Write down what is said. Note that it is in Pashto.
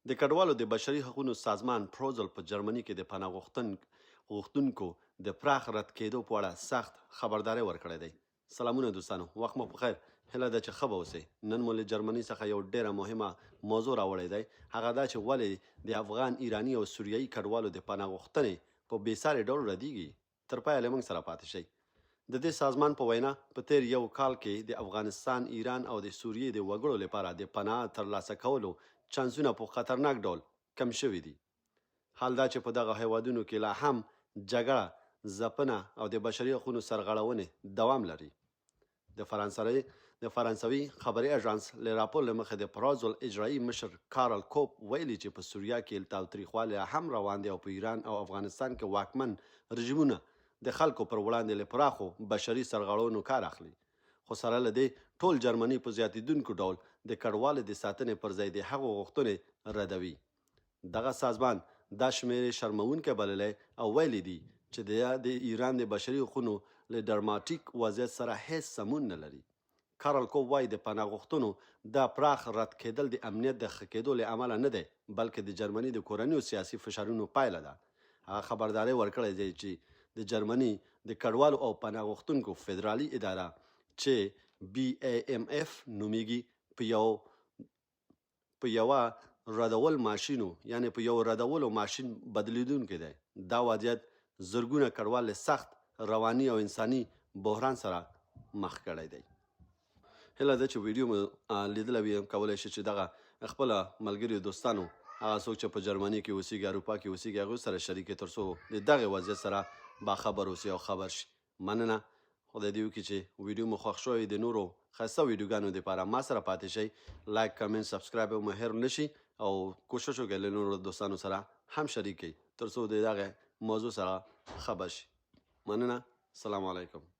د کډوالو د بشري حقونو سازمان پروزل په جرمني کې د پناه غوښتونکو د پراخ رد کېدو په اړه سخت خبرداری ورکړی دی. سلامونه دوستانو، وخت مو پخیر، هیله ده چې ښه به اوسئ. نن مو له جرمني څخه یو ډیره مهمه موضوع راوړی دی، هغه دا چې ولې د افغان، ایراني او سوریایي کډوالو د پناه غوښتنې په بې ساري ډول ردیږي. تر پایه له موږ سره پاتې شئ. د دې سازمان په وینا، په تېر یو کال کې د افغانستان، ایران او د سوریې د وګړو لپاره د پناه ترلاسه کولو چانسونه په خطرناک ډول کم شوي دي. حال دا چې په دغه هېوادونو کې لا هم جګړه، ځپنه او د بشري حقونو سرغړونې دوام لري. د فرانسوي د فرانسوي خبري اژانس له راپور له مخې د پرازول اجرایي مشر کارل کوپ ویلي چې په سوریا کې تاوتریخوالی لا هم روان دی او په ایران او افغانستان کې واکمن رژیمونه د خلکو پر وړاندې له پراخو بشري سرغړونو کار اخلي. خو سره له دې ټول جرمني په زیاتېدونکو ډول د کډوالو د ساتنې پر ځای د هغو غوښتنې ردوي. دغه سازمان دا شمېرې شرموونکی بللی او ویلي دي چې د د ایران د بشري حقونو له ډرماټیک وضعیت سره هېڅ سمون نه لري. کارل کوب وايي، د پناه غوښتنو دا پراخ رد کېدل د امنیت د ښه کېدو له امله نه دی، بلکې د جرمني د کورنیو سیاسي فشارونو پایله ده. هغه خبرداری ورکړی دی چې د جرمني د کډوالو او پناه غوښتونکو فدرالي اداره چې BAMF نومېږي، په یو په یوه ردول ماشینو یعنې په یو ردولو ماشین بدلیدونکی دی. دا وضعیت زرګونه کډوال له سخت رواني او انساني بحران سره مخ کړی دی. هیله ده چې ویډیو مو لیدله وي، کولای شئ چې دغه خپل ملګریو دوستانو هغه څوک چې په جرمني کې اوسیږي، اروپا کې اوسیږي، هغوی سره شریک کړئ ترڅو د دغه وضعیت سره باخبر اوسي او خبر شي. مننه، خدای دې وکړي چې ویډیو مو خوښ شوی وي. د نورو ښایسته ویډیوګانو دپاره ما سره پاتې شئ، لایک، کمنټ، سبسکرایب مو هیر نشي او کوشش وکړئ له نورو دوستانو سره هم شریک کړئ ترڅو د دغه موضوع سره خبر شي. مننه، سلام علیکم.